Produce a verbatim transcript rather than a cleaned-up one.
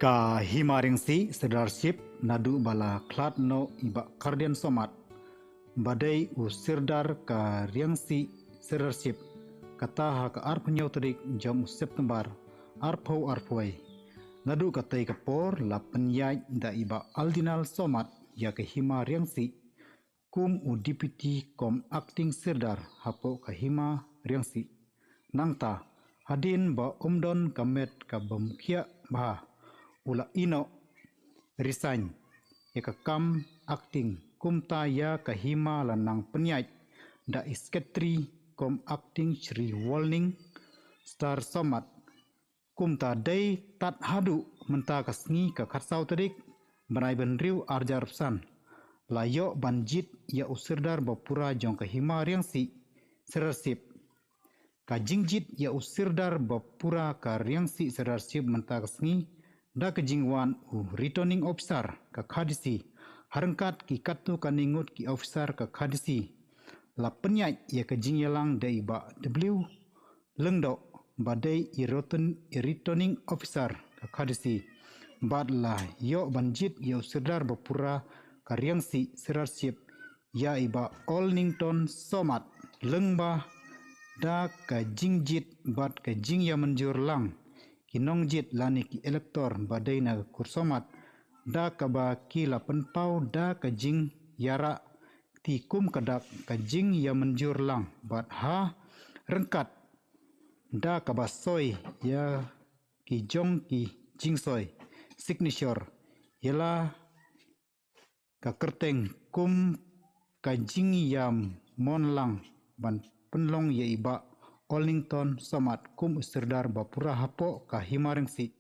Ka Hima Riangsih Sirdarship naduh ba la khlad noh i Bah Kardian Somat ba dei u Sirdar ka Riangsih Sirdarship, kata ha ka arphew hynñiew tarik jong u September arphew arphew. Naduh katei ka por la pynïaid da i Bah Aldinal Somat ïa ka Hima Riangsih kum u Deputy cum Acting Sirdar hapoh ka Hima Riangsih. Nangta, hadien ba um don ka met ka bym khiah bha, u la ïeh noh, resign, ïa ka kam acting, kumta ïa ka Hima la nang pynïaid da i Secretary cum Acting Shri Walning Star Somat. Kumta dei tad haduh mynta ka sngi ka khatsaw tarik bnai bynriew arhajar arphew san, la ïoh ban jied ïa u Sirdar ba pura jong ka Hima Riangsih Sirdarship. Ka jingjied ïa u Sirdar ba pura ka Riangsih Sirdarship mynta ka sngi da ka jingwan u Returning Officer ka K H A D C, ha ryngkat ki katto katne ngut ki officer ka K H A D C. La pynïaid ïa ka jingïalang da i Bah W Lyngdoh ba dei i Return-, i Returning Officer ka K H A D C. Bad la ïoh ban jied ïa u Sirdar ba pura ka Riangsih Sirdarship ïa i Bah Olnington Somat, lyngba da ka jingjied bad ka jingïamynjur lang ki nongjied lane ki elector ba dei na ka kur Somat, da kaba ki la pynpaw da ka jingïarap kti kum ka dak ka jingïamynjur lang bad ha ryngkat da kaba soi ïa ki jong ki jingsoi, signature, ïa la ka kyrteng kum ka jingïamon lang ban pynlong ïa i Bah Olnington Somat kum u Sirdar ba pura hapoh ka Hima Riangsih.